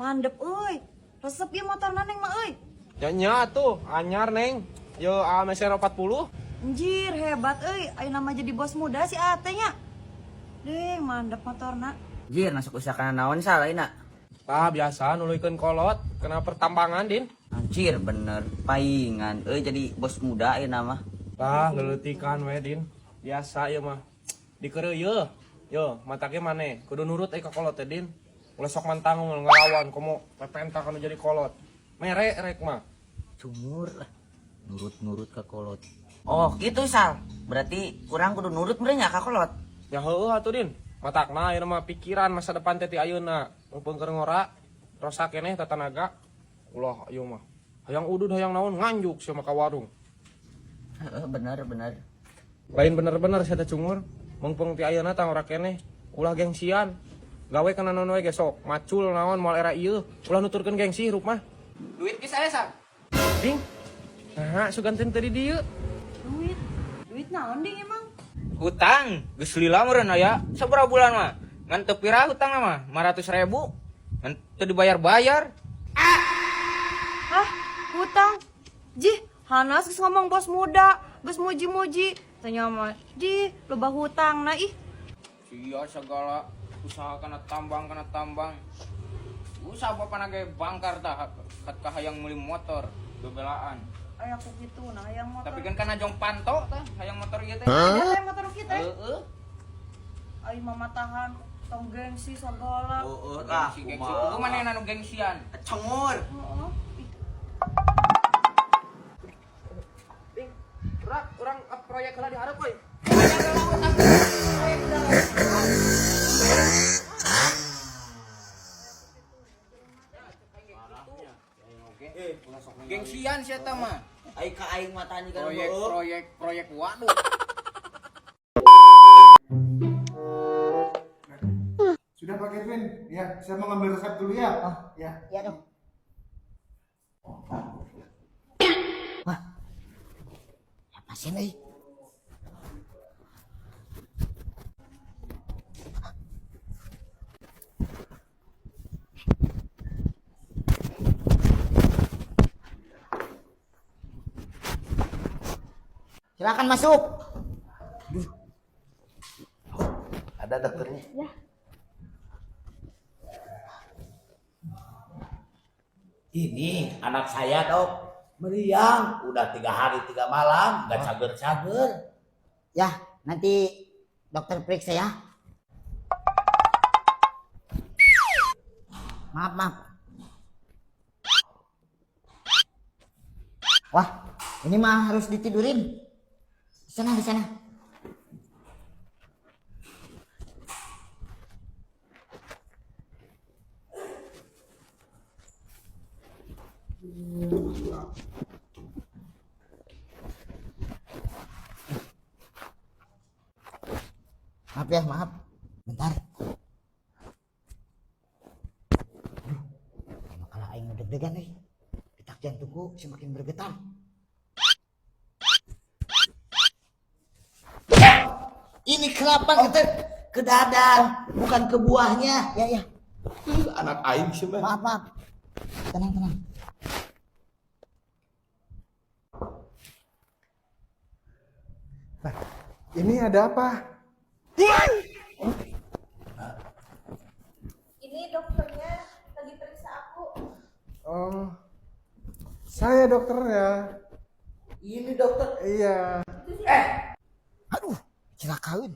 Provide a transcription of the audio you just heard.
Mandep euy. Resep ieu motorna Neng mah euy. Nya nya tuh, anyar Neng. Yo AMC 40. Anjir, hebat euy. Ayeuna mah jadi bos muda si Ate nya. Deh, mandep motorna. Jir, masuk usaha kana naon salah ina. Tah biasa nuluykeun kolot kena pertambangan Din. Anjir, bener. Paingan euy jadi bos muda ayeuna mah. Tah leleutikan we Din. Biasa ieu mah. Dikeureuy yeuh. Yo, matake maneh kudu nurut euy ka kolot teh Din. Ulah sok mantang ngelawan komo pepenta kanu jadi kolot. Mere rek mah. Cumur lah. Nurut-nurut ka kolot. Oh, gitu Sal. Berarti kurang kudu nurut meureun nya ka kolot. Ya heueuh atuh Din. Matakna ayeuna mah pikiran masa depan teh ti ayeuna. Mumpung keur ngora, rosak keneh tatanaga. Ulah ieu mah. Hayang udud hayang naon nganjuk sia mah ka warung. Heeh, bener bener. Lain bener-bener sia teh cungur. Mumpung ti ayeuna tah ngora keneh. Ulah gengsian. Gawe kana naon we ge sok, macul naon moal era ieu. Ulah nuturkeun gengsi hirup mah. Duit ki saya Sal. Ding. Nah, sugan teh di dieu. Duit. Duit naon ding emang? Hutang, geus lila meureun aya. Sabaraha bulan mah? Ngan teu pira hutang mah? 500.000. Ngan teu dibayar-bayar. Hah? Hutang? Jih, Hanas geus ngomong bos muda, geus muji-muji. Tanya mah, jih, loba hutang nah ih. Sia segala usaha kana tambang kana tambang. Usaha bapak ge bangkar tah kat kahayang meuli motor bebelaan. Aya ku kitu nah hayang motor. Tapi kan kana jong panto tah hayang motor ieu teh. Ada hayang motor kita. Heeh. Ai mama tahan tong gengsi segala. Oh, lah, Gengsi gengsi. Eueuh manehna nu gengsian. Cungur. Heeh. Ih, Ding, urang urang proyek heula dihareup euy. Gengsian sia tah mah. Ai ka aing mah tanya kan Proyek proyek proyek waduh. Sudah Pak Kevin, ya saya mau ngambil resep dulu ya. Oh, ya. Ya dong. Wah, apa sih nih? Silakan masuk. Ada dokternya. Ya. Ini anak saya dok, meriang. Udah 3 hari 3 malam, nggak cager-cager. Ya, nanti dokter periksa ya. Maaf, maaf. Wah, ini mah harus ditidurin. Di sana, di sana. Maaf ya, maaf. Bentar. Aduh, emang kalau aing deg-degan euy. Detak jantungku semakin bergetar. Ini kelapa ke dada, bukan ke buahnya. Ya, ya. Anak aing sih, Bang. Maaf, maaf. Tenang, tenang. Nah, ini ada apa? Ini dokternya lagi periksa aku. Oh, saya dokternya. Ini dokter. Iya. Aduh, celakaeun.